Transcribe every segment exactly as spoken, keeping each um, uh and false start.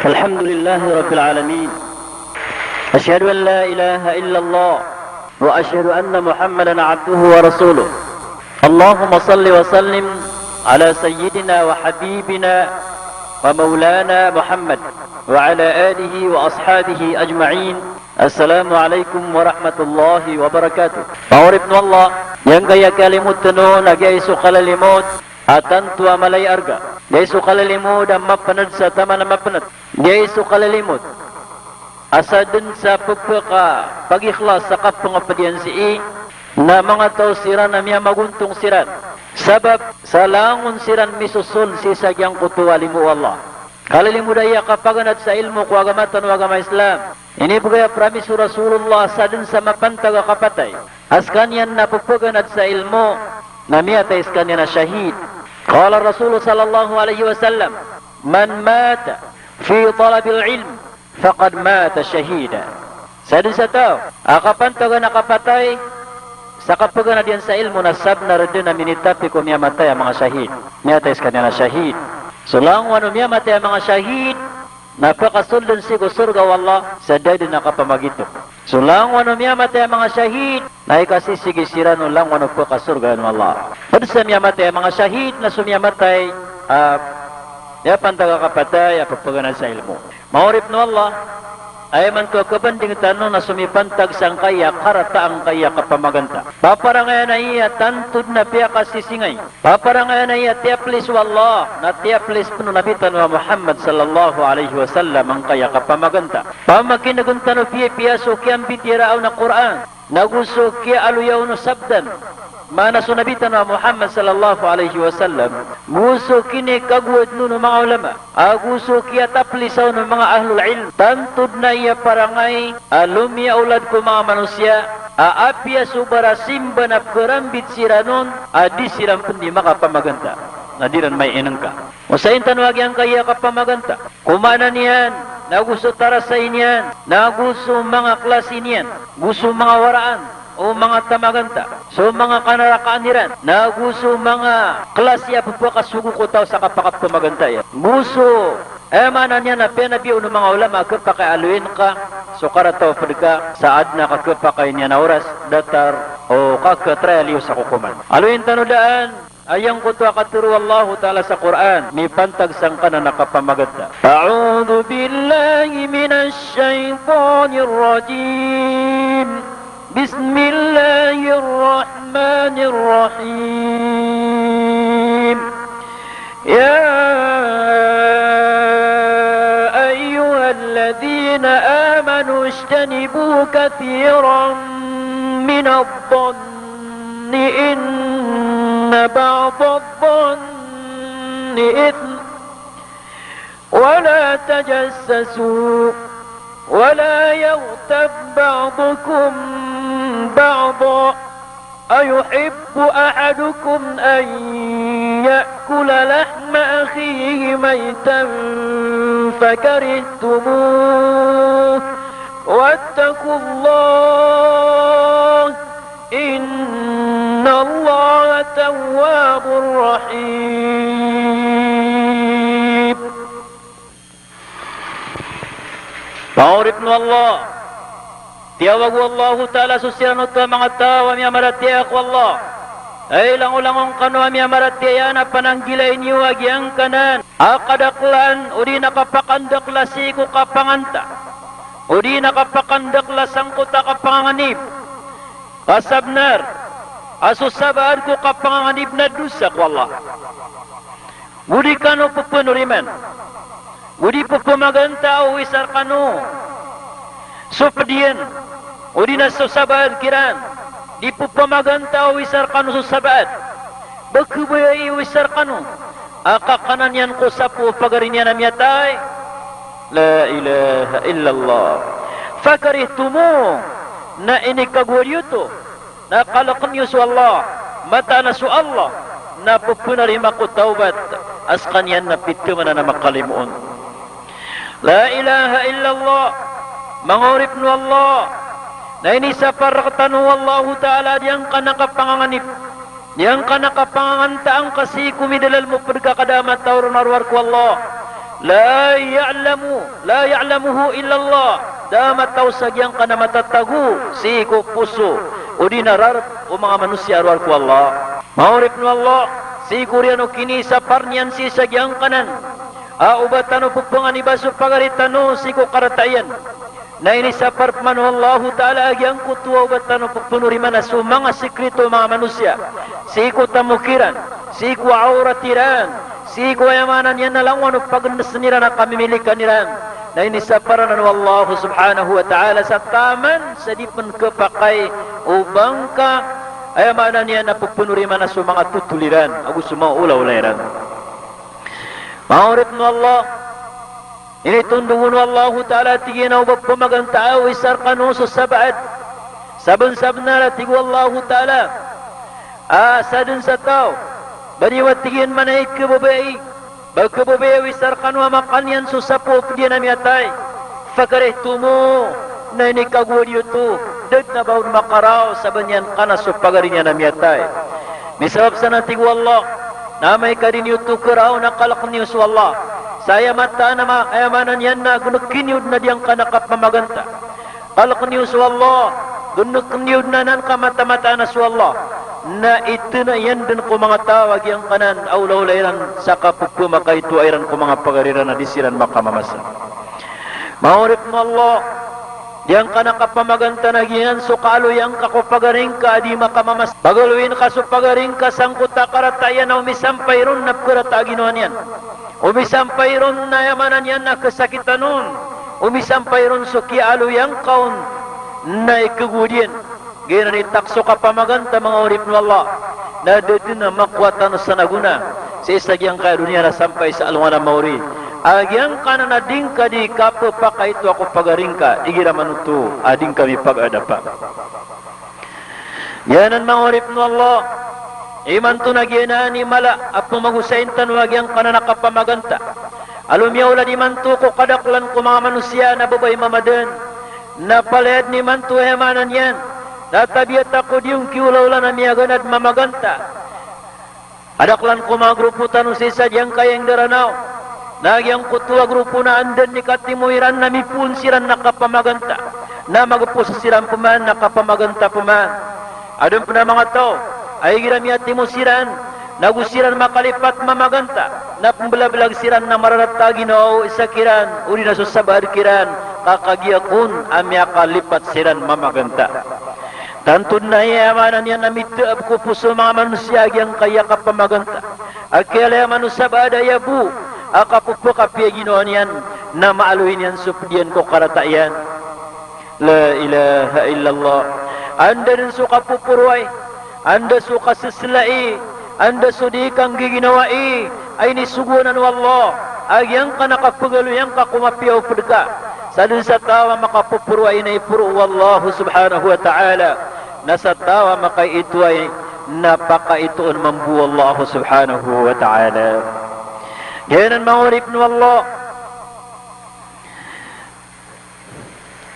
الحمد لله رب العالمين. أشهد أن لا إله إلا الله وأشهد أن محمدا عبده ورسوله. اللهم صل وسلم على سيدنا وحبيبنا ومولانا محمد وعلى آله وأصحابه أجمعين. السلام عليكم ورحمة الله وبركاته. Manga oripn o Allah, giyangkaya kalimodan on a giya so kalalimod a tanto a mala i arga. Giya so kalalimod a mapnd sa taman a mapnd. Giya so kalalimod a sadn sa pphakapagikhlas sa kapngapd iyan sii na manga taw siran a miyamagontong siran. Sabap sa langon siran misosold sii sa giyangkoto a limo o Allah. Kalalimod aya kapaganad sa ilmo ko agama tano a agama Islam. Inibgay a promise o Rasulullah a sadn sa mapantag a kapatay a skaniyan na pphaganad sa ilmo na miyatay skaniyan a shahid. Qala Rasul sallallahu alaihi wasallam, "Man mata fi talabil ilm faqad mata shahida." Sadn sa taw a kapantagan a kapatay sa kapaganad iyan sa ilmo na sabnar dn a minitapi ko miyamatay a manga shahid. Miyatay skaniyan a shahid. So langon o miyamatay a manga shahid na pakasoldn sii ko sorga o Allah sa da dn a kapamagito. So langon o miyamatay a manga shahid na ikasisigi siran o langon o pakasorgaan o Allah. Pd sa miyamatay a manga shahid na so miyamatay a miyapantag a kapatay a pphaganad sa ilmo. Manga oripn o Allah, aya imanto a kabanding tano na so mipantag sangkaya karata angkaya kapamaganta. Paparangayan aya tanto dn a piyakasisingay. Paparangayan aya tiyaplis o Allah, na tiyaplis pn o Nabi tano a Muhammad sallallahu alaihi wasallam angkaya kapamaganta. Pamakinegn tano piyapiya so kiyambitiyaraan a Qur'an, nago so kiyaaloya on o sabdan, maana so Nabi tano a Muhammad sallallahu alaihi wasallam, go so kinikagowad on o manga ulama, ago so kiyataplisa on o manga ahlul ilm, tanto dn a aya parangay a lomiyaolad ko manga manosiya a apiya so barasimba na pkarambit siran on a di siran pn di makapamaganta, na di ran mainengka. Osayin tano a giyangkaya kapamaganta ko maana niyan, nago so tarasay niyan, nago so manga klasi niyan, go so manga waraan o manga tamaganta, so manga kanarakaan iran, nago so manga klasi a pphakasogo ko taw sa kapakapamaganta iyan. Go so, eh, maana niyan a piyanabi on o manga ulama a khapakay a aloyin ka so karata o pd ka sa adn a kakhapakay niyan a oras datar o kakhatrayaliyo sa kokoman. Aloyin tano daan a giyangkoto a katharo o Allahu Ta'ala sa Qur'an, mipantag sangkanan a kapamaganta. A'udhu billahi minash shaytanir rajim. Bismillahir rahmanir rahim. Ya ayyuhalladhina amanu ijtanibu kathiran minadh-dhanni إن بعض الظن إثم ولا تجسسوا ولا يغتب بعضكم بعضا أيحب أحدكم أن يأكل لحم أخيه ميتا فكرهتموه واتقوا الله إن الله تواب رحيم. Manga oripn o Allah, tiyawag o Allahu Ta'ala so siran oto a manga taw a miyamaratiyaya ko Allah. Hay langolangon kano a miyamaratiyaya, na pananggilai niyo a giyangkanan a kadaklan odi na kapakandakla sii ko kapanganta, odi na kapakandakla sangkoto a kapanganganib. Ka sabnar a so sabaad ko kapanganganib na dosa ko Allah. Go di kano pphanoriman, go di pphamagantaa o isa rkano so pd iyan, odi na so sabaad kiran, di pphamagantaa o isa rkano so sabaad. Ba khabayai o isa rkano a kakanan iyan ko sapo o pagari niyan a miyatay? La ilaha illallah. Fakarihtumuh, na inikagowad iyo oto, na kalkn iyo so Allah, mataan a so Allah na pphanarima ko tawbat a skaniyan na pithamanan a makalimo on. La ilaha illallah. Manga oripn o Allah, na inisapar rktano o Allahu Ta'ala a giyangkanan a kapanganganib, giyangkanan a kapangangantaan ka sii ko midalal mo pd ka kada a mataw ron a rowar ko Allah. La ya'lamu, la ya'lamuhu illallah. Da a mataw sa giyangkanan a matatago sii ko poso odi na rarep o manga manosiya a rowar ko Allah. Manga oripn o Allah, sii ko oriyan o kinisapar niyan sii sa giyangkanan a o ba tano pepenganiba so pagari tano sii ko karata iyan. Na inisapar pman o Allahu Ta'ala a giyangkoto a o ba tano pepenoriman a so manga sikrito o manga manosiya, sii ko tamok iran, sii ko awrat iran, sii ko, aya maana niyan na langowan o pagendesen iran a kamimilikan iran. Na inisapar anan o Allahu Subhanahu wa Ta'ala sa taman sa di pen kepakay o ba ngka, aya maana niyan na pepenoriman a so manga totol iran ago so manga olaola iran. Manga oripn o Allah, initondog on o Allahu Ta'ala, tig iyan a o ba pemaganta a owisa rekano so sabaad. Sabensabenar a tig o Allahu Ta'ala a sadn sa taw, ba niyo a tig iyan manay kebabayai, ba kebabayai a owisa rekano a makan iyan so sapo o ped iyan a miyatay. Fakarihtumuh, na inikagowad iyo oto, da dn a ba on makaraw sa ba niyan kana so pagari niyan a miyatay. Misabap san a tig o Allah, na amay ka di niyo oto keraw na kaleken iyo so Allah. Sa aya mataan a ma-, aya maana niyan na geneken iyo dn a giyangkanan a kapamaganta. Kaleken iyo so Allah, geneken iyo dn anan ka matamataan a so Allah. Na itena iyan dn ko manga taw a giyangkanan a olaola iran sa kapepemakaitoa iran ko manga pagari iran a di siran makamamasa. Manga oripn o Allah, giyangkanan a kapamaganta na giyanan so kaaloya ngka ko pagari ngka a di makamamasa. Pagaloyin ka so pagari ngka sangkoto a karata iyan a o misampay ron na pekerata a ginawa niyan. O misampay ron na, aya maana niyan na, kesakitan on. O misampay ron so kiyaaloya ngka on na ikegowad iyan. Giyanan i takas o kapamaganta, manga oripn o Allah, na da dn a makowa tano san a gona sii sa giyangkaya doniya na sampay sa alongan a maori a giyangkanan a di ngka di kapepakaitoa ko pagari ngka igira man oto a di ngka mipagadapa. Giyanan, manga oripn o Allah, imanto na giyanan i mala a pemagosayin tano a giyangkanan a kapamaganta. Alomiyaolad imanto ko kadaklan ko manga manosiya na babay mamadan. Na palaya dn imanto, aya maana niyan na tabiya ta ko di on kiolaola na miyaganad mamaganta. Kadaklan ko manga grupo tano sii sa giyangkaya ingd a Ranaw. Na giyangkoto a grupo na anda dn i katimo iran na mipoon siran na kapamaganta. Na magposa siran pman na kapamaganta pman. Adn pn a manga taw a igira miyatimo siran, na go siran makalipat mamaganta, na pmblablagn siran na mararata a ginawa o isa kiran, odi na so sabaad kiran, ka kagiya kon a miyakalipat siran mamaganta. Tanto dn a aya maana niyan na mitaab ko poso o manga manosiya a giyangkaya kapamaganta. A kiyalaya man o sabaad a aya bo a kapepakapiya ginawa niyan, na maaloy niyan so ped iyan ko karata iyan. La ilaha illallah. Anda dn so kapoporowai, anda so kaseselai, anda so di kanggiginawai, a inisogo anan o Allah a giyangkanan a kapegaloya ngka ko mapiya o ped ka. Sadn sa taw a makapoporowai na iporo o Allah subhanahu wa ta'ala. Na sa taw a makaitoay na pakaitoon mambo o Allah subhanahu wa ta'ala. Giyanan, manga oripn o Allah.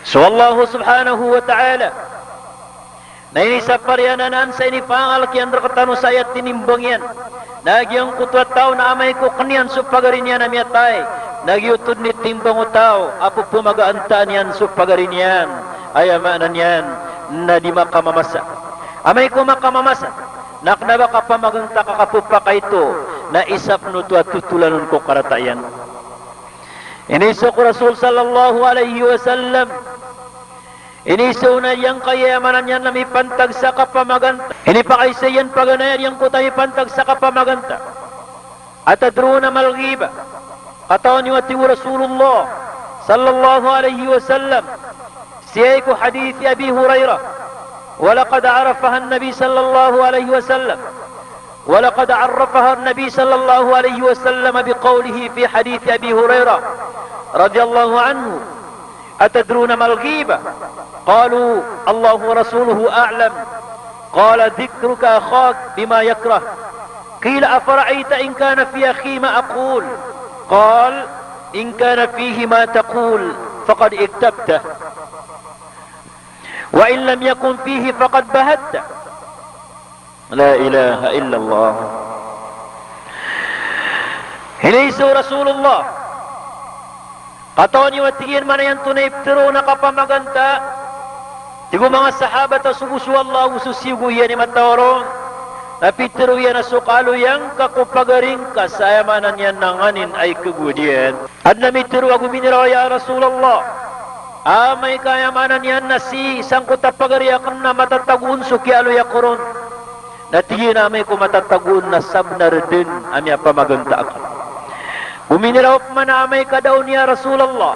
So Allah subhanahu wa ta'ala na inisapar iyan anan sa inipangalk iyan rektano sa aya tinimbang iyan. Na giyangkoto a taw na amay ko ken iyan so pagari niyan a miyatay, na giyoto dn i timbang o taw a pepemagaantaan iyan so pagari niyan. Aya maana niyan na di makamamasa. Amay ko makamamasa, na kena ba kapamaganta ka kapepakaito, na isa pn oto a totolan on ko karata iyan. Iniiza ko Rasul sallallahu alaihi wasallam, iniiza on a giyangkaya, aya maana niyan na mipantag sa kapamaganta. Inipakaisa iyan paganay a giyangkoto a mipantag sa kapamaganta. Atadruna mal ghibah? Katawan iyo a tig o Rasulullah sallallahu alaihi wasallam, sii ko hadith Abi Hurairah, wa laqad arafaha an-Nabi sallallahu alaihi wasallam. ولقد عرفها النبي صلى الله عليه وسلم بقوله في حديث أبي هريرة رضي الله عنه: أتدرون ما الغيبة؟ قالوا: الله ورسوله أعلم. قال: ذكرك أخاك بما يكره. قيل: أفرأيت إن كان في أخي ما أقول؟ قال: إن كان فيه ما تقول فقد اغتبته، وإن لم يكن فيه فقد بهته. La ilaha illallah. Iniiza o Rasulullah Katawan iyo a tig iyan maana niyan antonaa i pitharo na kapamaganta. Tig o manga sahabat a so bo so Allah ago so siyogo iyan i matao ron, na pitharo iyan a so kaaloy angka ko pagari ngka sa aya maana niyan na nganin a ikagowad iyan. Adn a mitharo a gominiraw a, "Ya Rasulullah, amay ka aya maana niyan na sii sangkoto a pagari akn na matatago on so kiyaaloy ako ron?" Na tig iyan a amay ko matatago on na sabnar dn a miyapamaganta akn. Gominiraw pman a amay ka da on ya Rasulullah?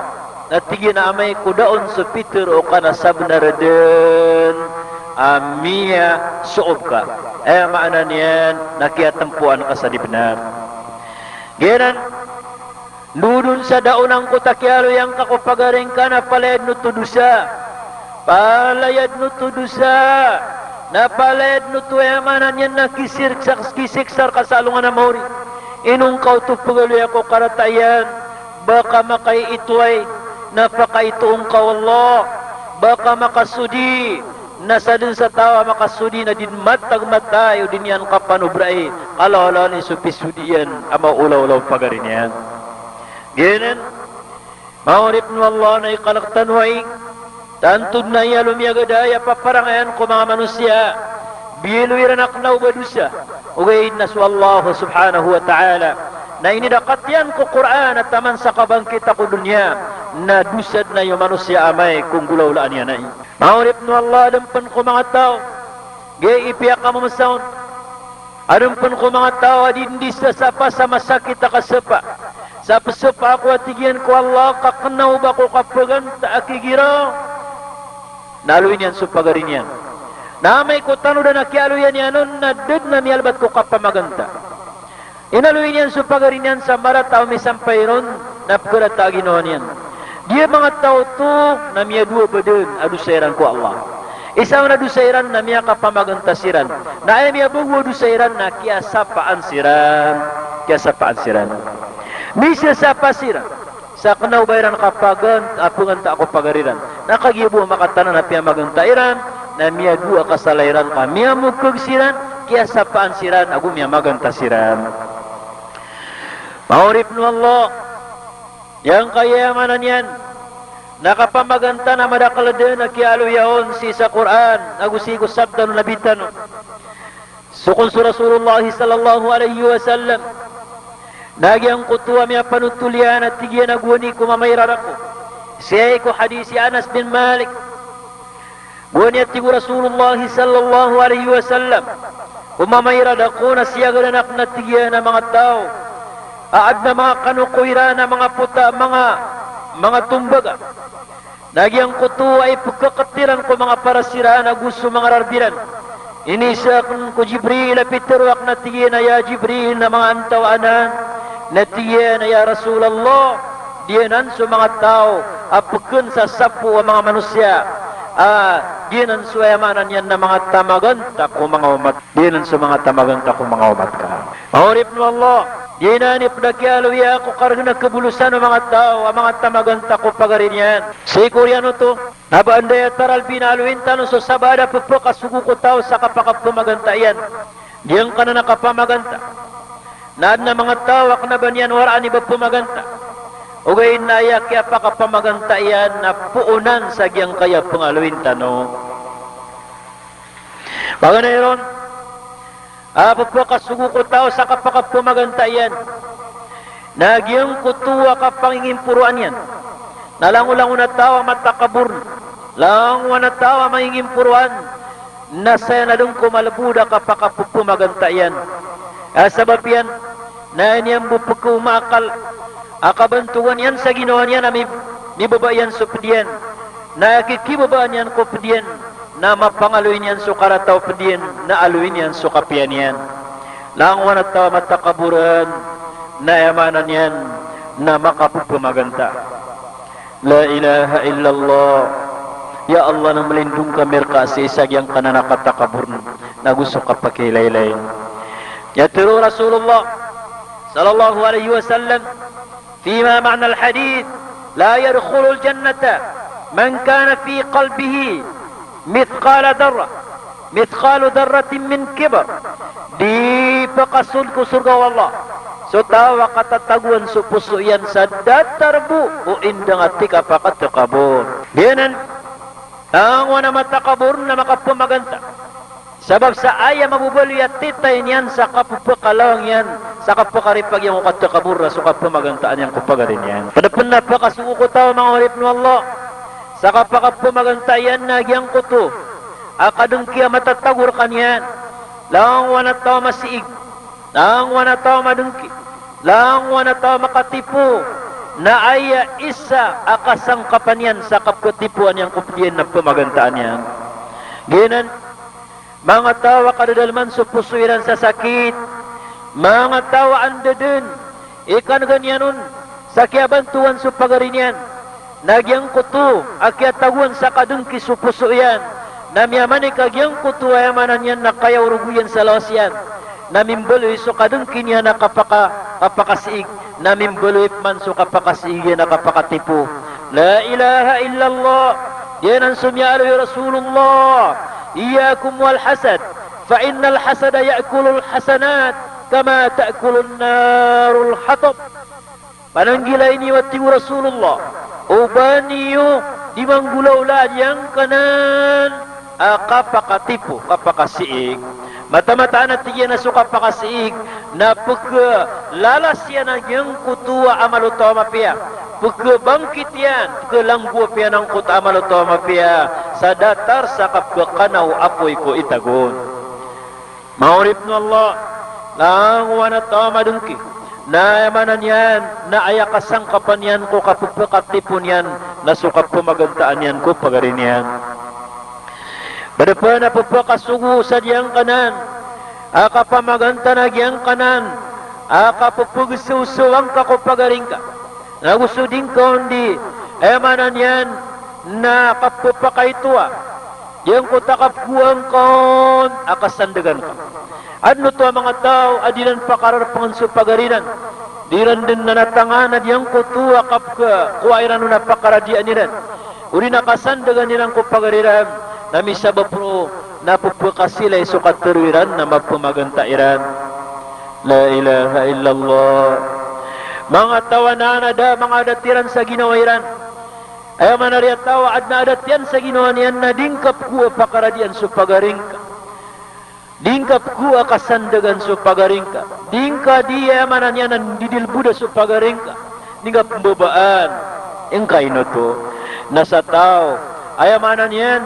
Na tig iyan a amay ko da on so pitharo ka na sabnar dn a miyasob ka. Aya maana niyan na kiyatempoan ka sa di bnar. Giyanan, ndodon sa da on angkoto a kiyaaloy angka ko pagari ngka na palaya dn oto dosa. Palaya dn oto dosa. Na palaya dn oto, aya maana niyan na kisirk-, kisiksa rka sa alongan a maori. Ino ngka oto pagaloya ko karata iyan? Ba ka makaiitoway na pakaitoon ka o Allah. Ba ka makasodi na sadn sa taw a makasodi na di dn matag matay o di niyan kapanobrai. Kalawalawan i so pisodi iyan a maolaola o pagari niyan. Giyanan, manga oripn o Allah, na ikalk tano ai, tanto dn a aya lomiyagad a aya paparangayan ko manga manosiya, biyaloy iran a kna o ba dosa, ogaid na so Allah subhanahu wa ta'ala na inidakat iyan ko Qur'an a taman sa kabangkit a ko doniya, na dosa dn a iyo manosiya amay ko nggolawlaan iyan ai. Manga oripn o Allah, adn pn ko manga taw, giya ipiyakammsa on, adn pn ko manga taw a di dn di sasapa sa masakit a kasapa. Sa psapa ako, a tig iyan, ko Allah ka kna o ba ko kapaganta aki giraw, na aloy niyan so pagari niyan. Na amay ko tanodan a kiyaaloya niyan on na da dn a miyalbat ko kapamaganta. Inaloy niyan so pagari niyan sa marata o misampay ron na pkharata a ginawa niyan. Giya manga taw oto na miyadowa ba dn a dosa iran ko Allah. Isa on a dosa iran na miyakapamaganta siran. Na aya miyabago a dosa iran na kiyasapaan siran. Kiyasapaan siran. Misasapa siran sa kna o ba iran kapagan-, a paganta ko pagari ran. Na kagiya bo a makatanan a piyamaganta iran, na miyadowa a kasala iran ka miyamokg siran, kiyasapaan siran ago miyamaganta siran. Manga oripn o Allah, giyangkaya maana niyan na kapamaganta na madakl dn a kiyaaloya on sii sa Qur'an ago sii ko sabda o Nabi tano. So kon so Rasulullah sallallahu alaihi wasallam, na giyangkoto a miyapanotol iyan a tig iyan a gowani ko mamairad ako. Sii ko hadis i Anas bin Malik. Gowani a tig o Rasulullah sallallahu alaihi wasallam, ko mamairad ako na siyagadan akn a tig iyan a manga taw a adn a manga kanoko iran a manga pota, manga, manga tombaga. Na giyangkoto a ipkhakat iran ko manga paras iran ago so manga rarb iran. Iniza akn ko Jibril a pitharo akn a tig iyan a, "Ya Jibril, na manga antaa anan?" Na tig iyan a, "Ya Rasulullah, giyanan so manga taw a pkhansasapo a manga manosiya. A, giyanan so aya maana niyan na manga tamaganta ko manga omat. Giyanan so manga tamaganta ko manga omat ka." Manga oripn o Allah, giyanan i pd a kiyaaloya ko kargn a kabolosan o manga taw a manga tamaganta ko pagari niyan. Sii ko oriyan oto, na ba anda aya taralbi na aloyin tano so sabaad a pphakasogo ko taw sa kapakapamaganta iyan. Giyangkanan a kapamaganta na adn a manga taw a kna ba niyan waraan i ba pmaganta, ogaid na aya kiyapakapamaganta iyan na poonan sa giyangkaya pngaloyin tano. Paganay ron, a pphakasogo ko taw sa kapakapamaganta iyan na giyangkoto a kapangingimporoan iyan. Na langolangon a taw a matakabor, langowan a taw a mangingimporoan, na saya na dn ko malbod a kapakapamaganta iyan. A sabap iyan na aya niyan bo pkhaoma akal a kabantogan iyan sa ginawa niyan a mi-, mibaba iyan so pd iyan. Na aya kikibabaan iyan ko pd iyan na mapangaloy niyan so karata o pd iyan, na aloy niyan so kapiya niyan. Langowan a taw a matakaboran, na aya maana niyan na makapphmaganta. La ilaha illallah. Ya Allah, na mlindong kami rka sii sa giyangkanan a katakaboran ago so kapakiilaylay. Aya tharo o Rasulullah sallallahu alaihi wasallam, فيما معنى الحديث، لا يدخل الجنة من كان في قلبه مثقال ذرة، مثقال ذرة من كبر. Di pakasold ko sorga o Allah So taw a katatagoan so poso iyan sa datar bo o indang a tig a pakatakabor. Giyanan, langowan a matakabor na makapamaganta. Sabap sa aya mababaloy a titay niyan sa kapephakalawang iyan, sa kapakaripagiyan ko katakabor na so kapamagantaan iyan ko pagari niyan. Ped pen na pakasogo ko taw, manga oripn o Allah, sa kapakapamaganta iyan na giyangkoto a kadengki a matatago rekaniyan. Langowan a taw a masiig, langowan a taw a madengki, langowan a taw a makatipo, na aya isa a kasangkapan iyan sa kapetipoan iyan ko ped iyan na pamagantaan iyan. Giyanan, manga taw a kadadalman so poso iran sa sakit, manga taw a anda den i kanegen iyan on sa kiyabantowan so pagari niyan, na giyangkoto a kiyatagoan sa kadengki so poso iyan, na miyamanik a giyangkoto a aya maana niyan na kayaorogo iyan sa lawas iyan, na mimbaloy so kadengki niyan a kapaka-, kapakasiig, na mimbaloy pman so kapakasiig iyan a kapakatipo. La ilaha illallah. Giyanan so miyaaloy o Rasulullah, "Iyyakum wal hasad, fa innal hasada ya'kulul hasanat kama ta'kulun narul hatab." Pananggilai niyo, a tig o Rasulullah, o ba niyo di manggolawla a giyangkanan a kapakatipo, kapakasiig. Mataan-mataan a tig iyan a so kapakasiig na pekelalas iyan a giyangkoto a amal o taw a mapiya. Pekebangkit iyan, pekelanggowa piyan angkoto a amal o taw a mapiya sa datar sa kapekanaw a apoy ko itagon. Manga oripn o Allah, langowan a taw a madengki, na aya maana niyan na aya kasangkapan iyan ko kapepakatipo niyan na so kapamagantaan iyan ko pagari niyan. Ped pen na pepakasogo sa giyangkanan a kapamaganta na giyangkanan a kapepegesoso angka ko pagari ngka. Na go so di ngka on di, aya maana niyan na kapepakaitoa giyangkoto a kapgowa ngka on a kasandegan ka. Aden oto a manga taw a di iran pakararpengen so pagari iran. Di iran den nanatangan a giyangkoto a kapekhakowa iran on a pakaradiyaan iran, odi na kasandegan iran ko pagari iran, na misabap roo na pepekasilay so katero iran na mapemaganta iran. La ilaha illallah. Manga taw a nana da mangadat iran sa ginawa iran. Aya maana riya taw a aden a adat iyan sa ginawa niyan na di ngka pekhakowa pakaradiyaan so pagari ngka. Di ngka pekhakowa kasandegan so pagari ngka. Di ngka di, aya maana niyan na di delboda so pagari ngka. Di ngka pembabaan. Ingka inoto. Na sa taw, aya maana niyan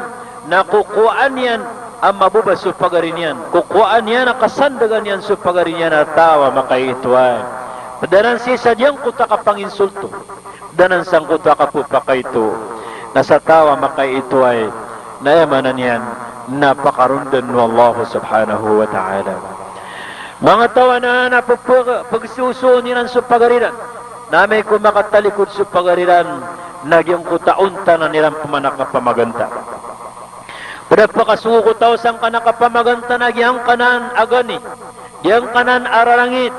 na kokowaan iyan a mababa so pagari niyan. Kokowaan iyan a kasandegan iyan so pagari niyan a taw a makaitoay. Ped anan sii sa giyangkoto a kapanginsolto. Ped anan sangkoto a kapepakaito. Na sa taw a makaitoay, na aya maana niyan na pakarondan o Allah subhanahu wa ta'ala. Manga taw a nana pepe-, pegesosoon iran so pagari iran, na amay ko makatalikod so pagari iran, na giyangkoto a ontanan iran pman a kapamaganta. Ped a pakasogo ko taw sangkanan a kapamaganta na giyangkanan a gani, giyangkanan a rarangit,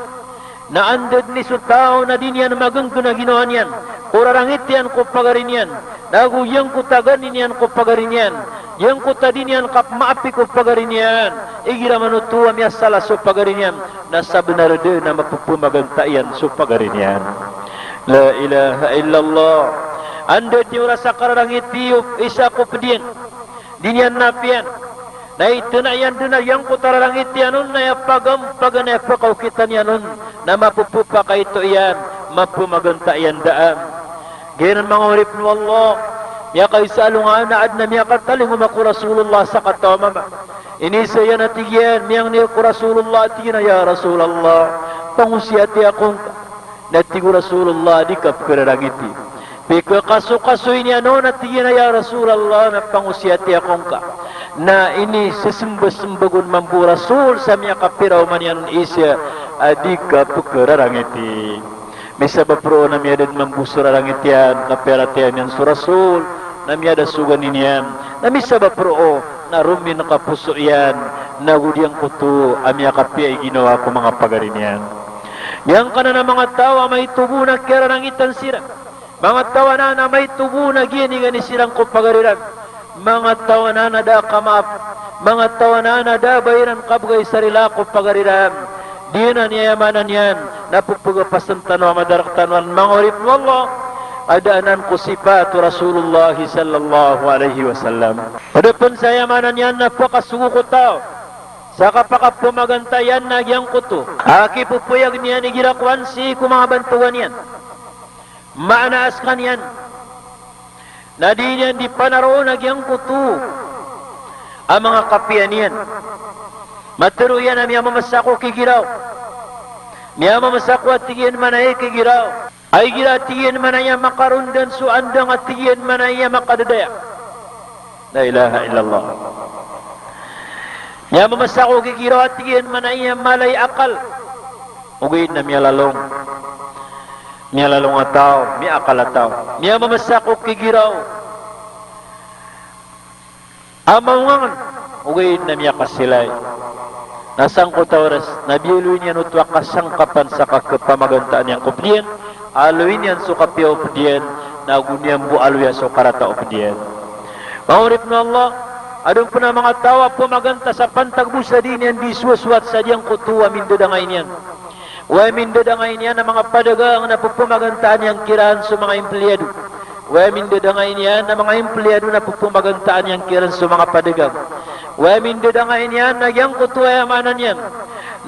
na anda den i so taw na di niyan magenggen a ginawa niyan ko rarangit iyan ko pagari niyan, na go giyangkoto a gani niyan ko pagari niyan, giyangkoto a di niyan kapemaapi ko pagari niyan, igira man oto a miyasala so pagari niyan, na sabenar den a mapepemaganta iyan so pagari niyan. La ilaha illallah. Anda den i oras a kararangiti o isa ko ped iyan, di niyan napiyan, na itena iyan den a giyangkoto a rarangit iyan on na aya pagampagan, aya pekaokitan iyan on na mapepepakaito iyan, mapemaganta iyan daan. Giyanan manga oripn o Allah, miyakaisa a alongan a aden a miyakatalingoma ko Rasulullah sa kataw a mama. Iniza iyan a tig iyan, miyangni ko Rasulullah a tig iyan a, "Ya Rasulullah, pangosiyati ako ngka." Na tig o Rasulullah a di ka pekerarangiti. Pikakasokasoy niyan on a tig iyan a, "Ya Rasulullah, na pangosiyati ako ngka." Na inisesembasembag on mambo o Rasul sa miyakapira oman iyan on isa a di ka pekerarangiti. Misabap roo na miyada den mambo so rarangit iyan, kapiyaratiyaya niyan so Rasul, na miyada so gani niyan, na misabap roo na romin a kaposo iyan, na go diyangkoto a miyakapiya i ginawa ko manga pagari niyan. Giyangkanan a manga taw a maito bo na kiyararangitan siran. Manga taw a nana maito bo na giyanigani siran ko pagari ran. Manga taw a nana da kamaap. Manga taw a nana da ba iran kabegay sa rila ko pagari ran. Di anan i aya maana niyan na pphagapasan tano a mada rktano an, manga oripn o Allah, a da anan ko sipat o Rasulullah sallallahu alaihi wasallam. Pd pn sa aya maana niyan na pkasogo ko taw sa kapakapamaganta iyan na giyangkoto a kipphayag niyan igira kowan sii ko manga bantogan iyan. Maana a skaniyan na di niyan di panaroon a giyangkoto a manga kapiya niyan. Matharo iyan a miyamamasa ko kigiraw. Miyamamasa ko a tig iyan manaya i kigiraw. Ay igira a tig iyan manaya makarondan so andang a tig iyan manaya makadadaya. La ilaha illallah. Miyamamasa ko kigiraw a tig iyan manaya mala i akal. Ogaid na miyalalong. Miyalalong a taw, miyaakal a taw. Miyamamasa ko kigiraw a mawngangan, ogaid na miyakasilay. Na sangkoto a oras na biyaloy niyan oto a kasangkapan sa kakapamagantaan iyan ko pd iyan, aloy niyan so kapiya o pd iyan, na go niyan bo aloya so karata o pd iyan. Manga oripn o Allah, adn pn a manga taw a pmaganta sa pantag bo sa di niyan di sowasowat sa giyangkoto a mindadangay niyan. Oway, mindadangay niyan a manga padagang na pphamagantaan iyan kiran so manga empleyado. Oway, mindadangay niyan a manga empleyado na pphamagantaan iyan kiran so manga padagang. Oway, mindadangay niyan a giyangkoto aya maana niyan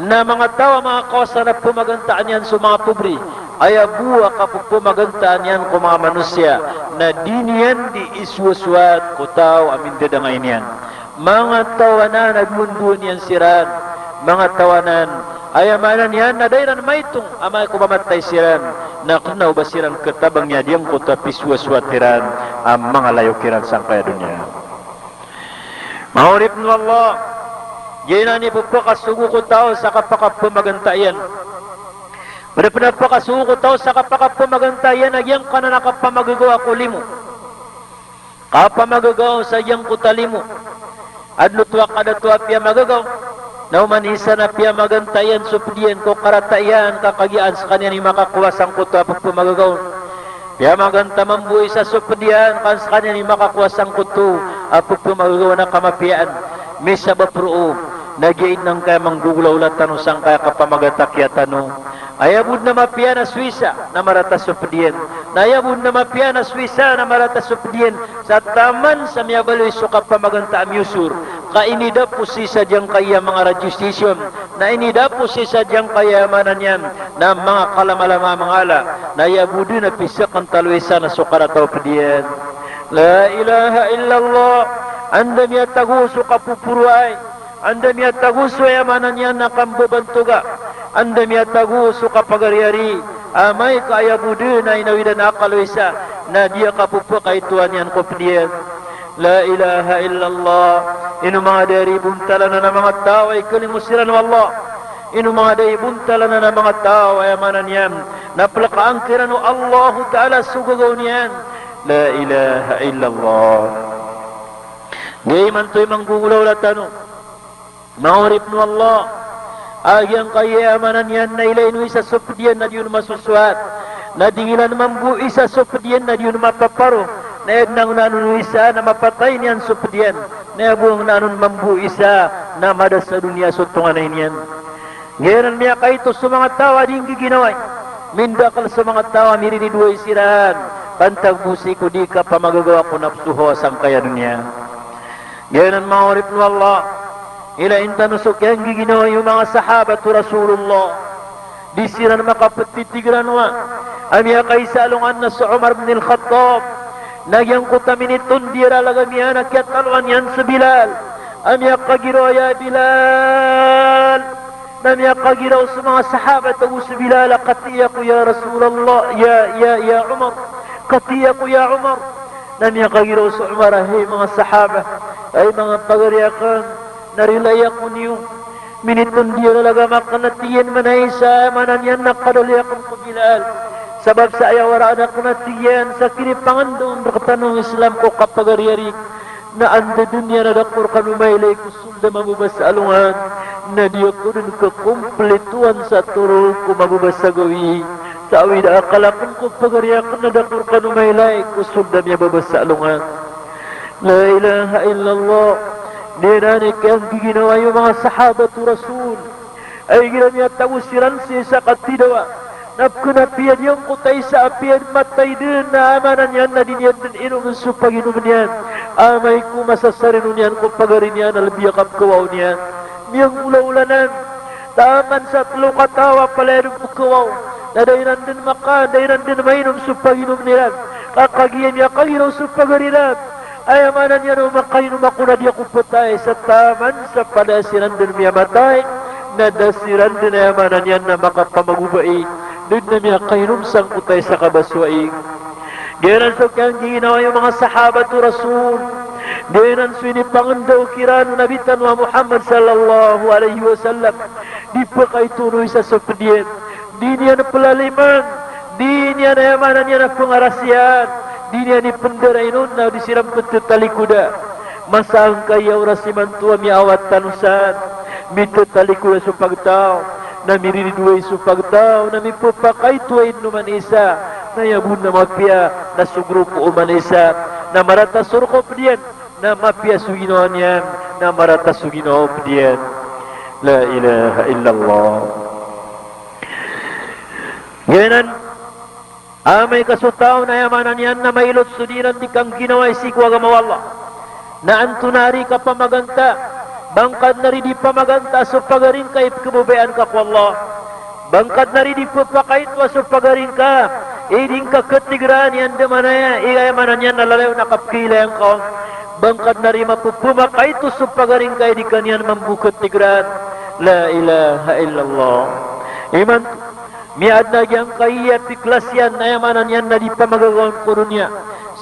na manga taw a manga kawasa na pphamagantaan iyan so manga pobre. Aya bo a kapphamagantaan iyan ko manga manosiya na di niyan di isowasowat ko taw a mindadangay niyan. Manga taw anan a dowandowan iyan siran, manga taw anan, aya maana niyan na da iran maitong amay ko mamatay siran, na kna o ba siran katabangi a giyangkoto a pisowasowat iran a manga layo kiran sangkaya doniya. Manga oripn o Allah, giyanan i pphakasogo ko taw sa kapakapamaganta iyan. Pd pn a pphakasogo ko taw sa kapakapamaganta iyan a giyangkanan a kapamagagaw ko limo. Kapamagagaw sa giyangkoto a limo. Adn oto a kadato a piyamagagaw na oman isa na piyamaganta iyan so pd iyan ko karata iyan ka kagiya an skaniyan i makakowa sangkoto a pphmagagaw. Piyamaganta mambo isa so pd iyan ka an skaniyan i makakowa sangkoto a pphmagagaw na kamapiyaan. Misabap roo na giya idn angkaya manggogolawla tano sangkaya kapamagatakiya tano. Aya bo dn a mapiya na so isa na marata so pd iyan. Na aya bo dn a mapiya na so isa na marata so pd iyan. Sa taman sa miyabaloy so kapamaganta a miyosor. Ka inidapos isa giyangkaya manga radio station. Na inidapos isa giyangkaya maana niyan na manga kalamalama a manga ala. Na aya bo dn a pisakn talo isa na so karata o pd iyan. La ilaha illallah. Anda miyatago so kapoporoay. Anda miyatago so aya maana niyan na kambabantoga. Anda miyatago so kapagariyari. Amay ka aya bo dn a inawidan a akal o isa na di a kapphakaitowan iyan ko pd iyan. La ilaha illallah. Ino manga da i bontal anan a manga taw a ikalimo siran o Allah. Ino manga da i bontal anan a manga taw a aya maana niyan na plkaan kiran o Allahu Ta'ala so gagaw niyan. La ilaha illallah. Giyai manto i manggogolawla tano. Manga oripn o Allah, a giyangkaya aya maana niyan na ilay o isa so pd iyan na di on masosowat, na dingilan mambo isa so pd iyan na di on mapaparo, na aya dn a ngnaan on o isa na mapatay niyan so pd iyan, na aya bo a ngnaan on mambo isa na mada sa doniya so tonganay niyan. Giyanan miyakaito so manga taw a di nggiginawai, mindakl so manga taw a miriridoay siran pantag bo sii ko di kapamagagawa ko napso hawa sangkaya doniya. Giyanan manga oripn o Allah, ilayin tano so kiyanggiginawai o manga sahabat o Rasulullah. Di siran makaptitigranowa a miyakaisa a alongan na so Umar bin Al-Khattab. Na giyangkoto a minitondiya a lalag a miyan a kiyataloan iyan so Bilal a miyakagiraw a, "Ya Bilal." Na miyakagiraw so manga sahabat ago so Bilal a, "Katii ako ya Rasulullah, ya, ya, ya Umar. Katii ako ya Umar." Na miyakagiraw so Umar a, "Hay manga sahaba, hay manga pagari akn, na rilai ako niyo. Minitondiya a lalag a makn a tig iyan manaya isa, maana niyan na kadaloy akn ko Bilal. Sabap sa aya waraan akn a tig iyan sa kinipangandaon rktano o Islam ko kapagariyari. Na anda doniya na da ko rkano mailay ko sold a mababa sa alongan, na di ako dn kakomplitowan sa torog ko mababa sa gawii. Sa awid a akal akn ko pagari akn na da ko rkano mailay ko sold a miyababa sa alongan." La ilaha illallah. Giyanan i kiyanggiginawai o manga sahabat o Rasul. Ay igira miyatago siran sii sa katidawa, na pkn a apiya dn giyangkoto a isa a apiya dn matay dn na aya maana niyan na di niyan dn inomn so paginomn iyan. Amay ko masasarino niyan ko pagari niyan a lbi a kapkhawaw niyan. Miyangolaola nan, taman sa tlo kataw a palaya dn pkhawaw, na da iran dn makan, da iran dn mainom so paginomn iran. Ka kagiya miyakagiraw so pagari iran, aya maana niyan o makainom ako na di ako phatay, sa taman sa palaya siran dn miyamatay, na da siran dn aya maana niyan na makapamagobai, da dn a miyakainom sangkoto a isa ka baso ai. Giyanan so kiyanggiginawai o manga sahabat o Rasul. Giyanan so inipangndao kiran o Nabi tano a Muhammad sallallahu alaihi wasallam. Di pakaito o isa so pd iyan. Di niyan plaliman. Di niyan aya maana niyan a pngarasiyan. Di niyan ipndarainon na di siran pthatalikoda. Masa angkaya oras imanto a miyaawat tano san, mitatalikoda so pagtaw, na miriridoay so pagtaw, na mipphakaito a ino man isa, na aya bo na mapiya na so grupo o man isa, na marata so rk o pd iyan, na mapiya so ginawa niyan, na marata so ginawa o pd iyan. La ilaha illallah. Giyanan, amay ka so taw na aya maana niyan na mailot so dii ran di kangginawai sii ko agama o Allah, na antonaa ari i kapamaganta? Ba ngka dn ari di pamaganta so pagari ngka i pkhababayaan ka ko Allah? Ba ngka dn ari di pphakaitoa so pagari ngka i di ngka khatigran i andamanaya i aya maana niyan na lalayon a kapkhailaya ngka on? Ba ngka dn ari mapphakaito so pagari ngka i di ka niyan mambo khatigran? La ilaha illallah. Imanto, miyadn a giyangkaya piklas iyan na aya maana niyan na di pamagagaon ko doniya.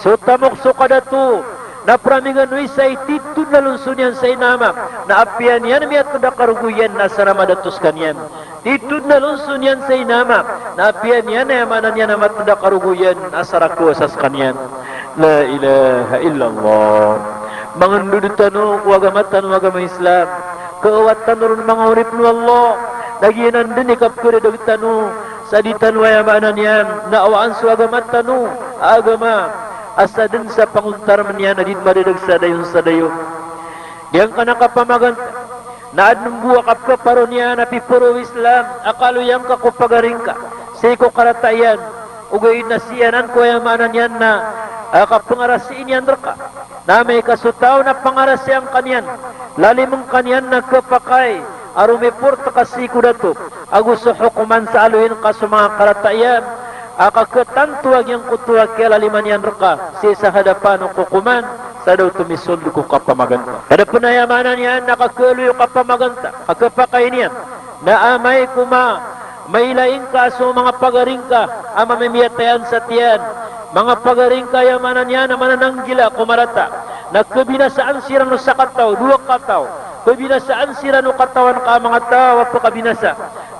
So tamok so kadato, na pramingano isa i titho dn a lonso niyan sa ina ama, na apiya niyan miyatnd a karogo iyan na asar a madato skaniyan. Titho dn a lonso niyan sa ina ama, na apiya niyan aya maana niyan a matnd a karogo iyan na asar a kawasa skaniyan. La ilaha illallah. Mangndod tano ko agama tano a agama Islam. Kaawat tano ron manga oripn o Allah. Na giyanan dn i kapkhadadag tano sa di tano aya maana niyan na awaan so agama tano a agama a sadn sa pangontarm iyan a di dn madadag sa dayon sa dayon. Giyangkanan a kapamaganta na adn bo a kapkhaparo niyan a piparo o Islam a kaloyan ka ko pagari ngka sii ko karata iyan, ogaid na sii anan ko aya maana niyan na, a, kapngarasii niyan rka. Na amay ka so taw na pangarasian ka niyan, lalimn ka niyan na khapakay a romiport ka sii ko dato ago so hokoman sa aloyin ka so manga karata iyan a kakhatanto a giyangkoto a kiyalalima niyan rka sii sa hadapan o kokoman sa da oto misold ko kapamaganta. Ka da pn aya maana niyan na kakhaloy o kapamaganta, kakhapakay niyan na amay ko ma mailay ngka so manga pagari ngka a mamimiyatayan sa tiyan, manga pagari ngka aya maana niyan a manananggila ko marata, na khabinasaan siran o sakataw, dowa kataw, khabinasaan siran o katawan ka a manga taw a pkabinasa,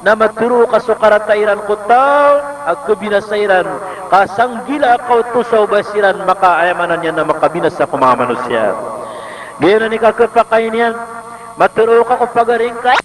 na matero ka so karata iran ko taw a khabinasa iran, ka sanggila ka oto sa o ba siran maka, aya maana niyan na makabinasa ko manga manosiya. Giyanan i kakhapakay niyan, matero ka ko pagari ngka